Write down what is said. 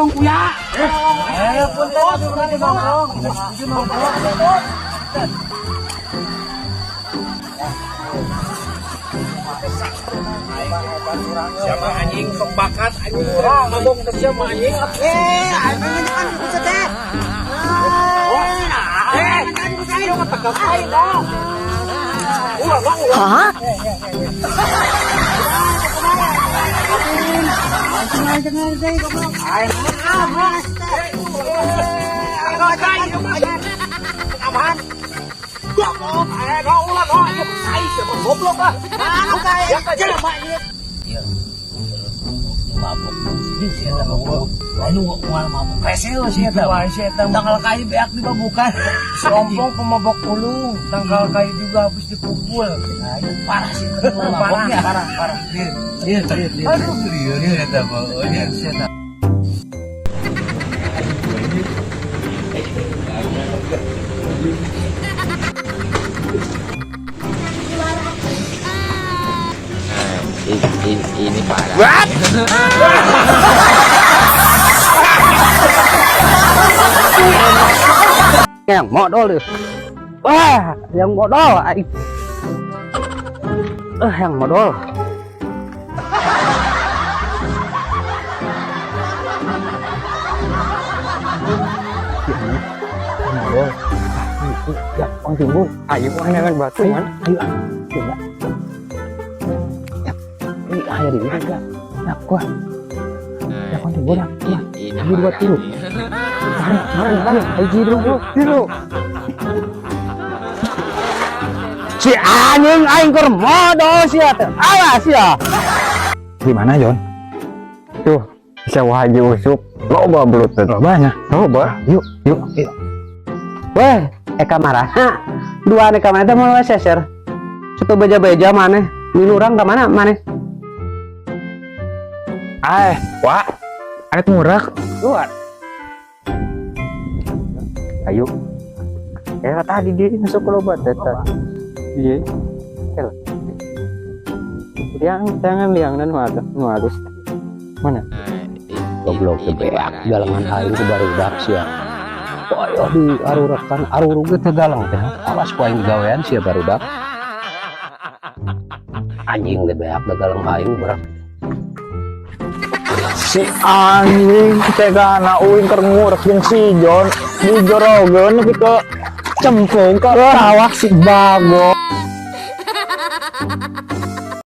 Nongkrong kuya. Eh, punten abi berarti nongkrong. Abi nongkrong. Siapa anjing sok bakat anjing urang mabok teh siapa anjing? Eh, anjing kan buset teh. Eh, ayo ngetegak aing dah. Ulah, ulah, ulah. Hah? Aman. Goblok, eh, ulah, ai siapa goblok ah. Ya, Iya. Mabok. Si eta mabok. Lain nu moal mabok. Rese si eta. Wah, si eta Tangkal kayu beak dimabukan. Sombong pemabok ulung, tangkal kayu juga habis dipukul. Nah, itu parah sih Parah, maboknya. parah, parah. Lieur, lieur, lieur, lieur. Aduh, lieur, lieur eta mah. Lieur si eta. Ini parah. Yang modal deh. Wah, yang modal. Ai. Eh, yang modal. Yang modal. Ya, orang timbul. Ayo jangan batu man. Ayo, ah. Coba. Ya, ini ada di mana enggak? Ya, gua. Ya, orang timbul ya. Ya, Ini hiji dua parah. tilu. Bareng, bareng, bareng. Hiji dua tilu. Si anjing aing keur modal sia teh. Awas sia. Di mana, Jon? Tuh, sewa Haji Usup. Loba belut. Lobanya. Loba. Yuk, yuk, yuk. Weh, eka marah. Dua eka mana teh mau seser. Situ beja-beja maneh. Milu urang ka mana maneh? Ah, wah. Arek murah. Dua. Ayo. Ya tadi dia masuk ke loba teta. Iya. El. Liang tangan liang dan nu halus. Mana? Goblok teh beak galengan aing ku barudak sia. Wah, ya di arurekan arurug teh galeng teh. Awas ku aing digawean sia barudak. Anjing teh beak da galeng aing berak. Si anjing cegana uing keur ngurek jeung si Jon dijorogeun nepi ke cempung ke sawah si Bagong.